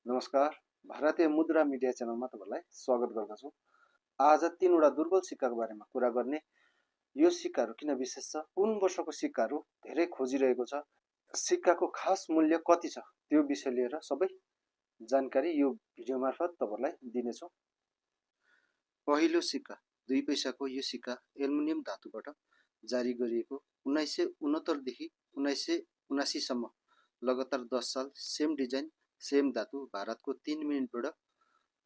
नमस्कार। भारतीय मुद्रा मिडिया च्यानलमा तपाईलाई स्वागत गर्दछु। आज 3वटा दुर्बल सिक्काको बारेमा कुरा गर्ने। यो सिक्काहरू किन विशेष छ, कुन वर्षको सिक्काहरू धेरै खोजिरहेको छ, सिक्काको खास मूल्य कति छ, त्यो विषय लिएर सबै जानकारी यो भिडियो मार्फत तपाईलाई दिनेछु। पहिलो सिक्का 2 पैसाको। यो सिक्का एल्युमिनियम धातुबाट जारी गरिएको 1969 देखि 1979 सम्म लगातार 10 साल सेम डिजाइन सेम धातु भारतको 3 मिनटबाट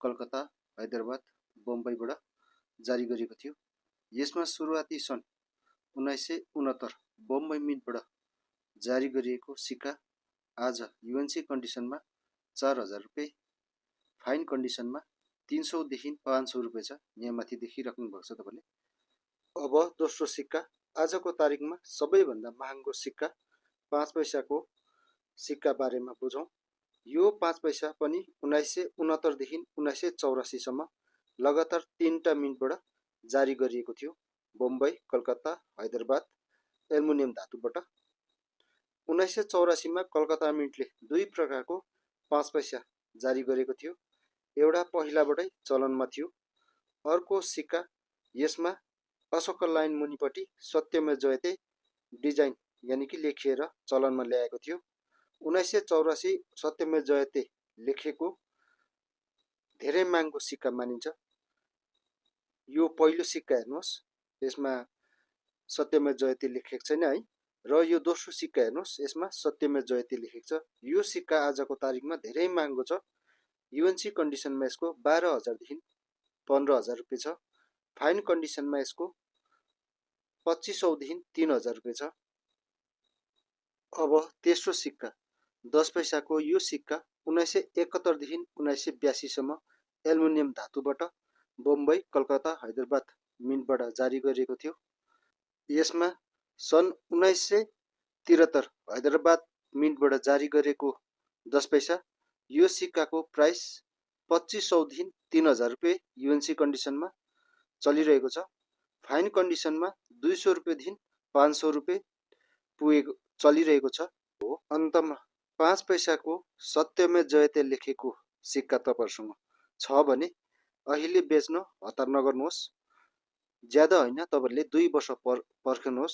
कलकत्ता, हैदराबाद, बम्बईबाट जारी गरिएको थियो। यसमा सुरुवाती सन् 1969 बम्बई मिन्टबाट जारी गरिएको सिक्का आज युएनसी कन्डिसनमा 4000 रुपैयाँ, फाइन कन्डिसनमा 300 देखि 500 रुपैयाँ छ। यहाँ माथि देखिराख्नु भएको छ तपाईले। अब दोस्रो सिक्का, आजको तारिकमा सबैभन्दा महँगो सिक्का 5 पैसाको सिक्का बारेमा बुझौं। यो 5 पैसा पनि 1969 देखि 1984 सम्म लगातार 3टा मिन्टबाट जारी गरिएको थियो। बम्बई, कलकत्ता, हैदराबाद एल्युमिनियम धातुबाट। 1984 मा कलकत्ता मिन्टले 2 प्रकारको 5 पैसा जारी गरेको थियो। एउटा पहिलाबाटै चलनमा थियो। अर्को सिक्का, यसमा अशोक लाइन मुनिपट्टि सत्यमेव जयते डिजाइन यानि कि लेखिएर चलनमा ल्याएको थियो। 1984 सत्यमेव जयते लेखेको धेरै महँगो सिक्का मानिन्छ। यो पहिलो सिक्का हेर्नुहोस्, यसमा सत्यमेव जयते लेखेको छैन है। र यो दोस्रो सिक्का हेर्नुहोस्, यसमा सत्यमेव जयते लेखेको छ। यो सिक्का आजको तारिकमा धेरै महँगो छ। युएनसी कन्डिसनमा यसको 12000 देखि 15000 रुपैयाँ छ। फाइन कन्डिसनमा यसको 2500 देखि 3000 रुपैयाँ छ। अब तेस्रो सिक्का 10 पैसाको। यो सिक्का 1971 देखि 1982 सम्म एल्युमिनियम धातुबाट बम्बई, कलकत्ता, हैदराबाद मिन्टबाट जारी गरिएको थियो। यसमा सन् 1973 हैदराबाद मिन्टबाट जारी गरेको 10 पैसा। यो सिक्काको प्राइस 2500 देखि 3000 रुपैयाँ युएनसी कन्डिसनमा चलिरहेको छ। फाइन कन्डिसनमा 200 रुपैयाँदेखि 500 रुपैयाँ पुगेको चलिरहेको छ। अन्तमा 5 पैसाको सत्यमेव जयते लेखेको सिक्का तपाईहरुसँग छ भने अहिले बेच्न हतार नगर्नुहोस्। ज्यादा होइन, तपाईहरुले 2 वर्ष पर्खनुहोस्।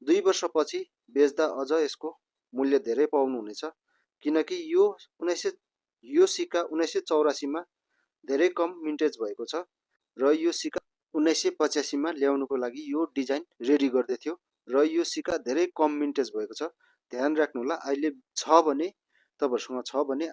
2 वर्षपछि बेच्दा अझ यसको मूल्य धेरै पाउनुहुनेछ। किनकि यो सिक्का 1984 मा धेरै कम मिन्टेज भएको छ र यो सिक्का 1985 मा ल्याउनुको लागि यो डिजाइन रेडी गर्दै थियो र यो सिक्का धेरै कम मिन्टेज भएको छ। ध्यान राख्नु होला। अहिले छ भने तपाईहरुसँग छ भने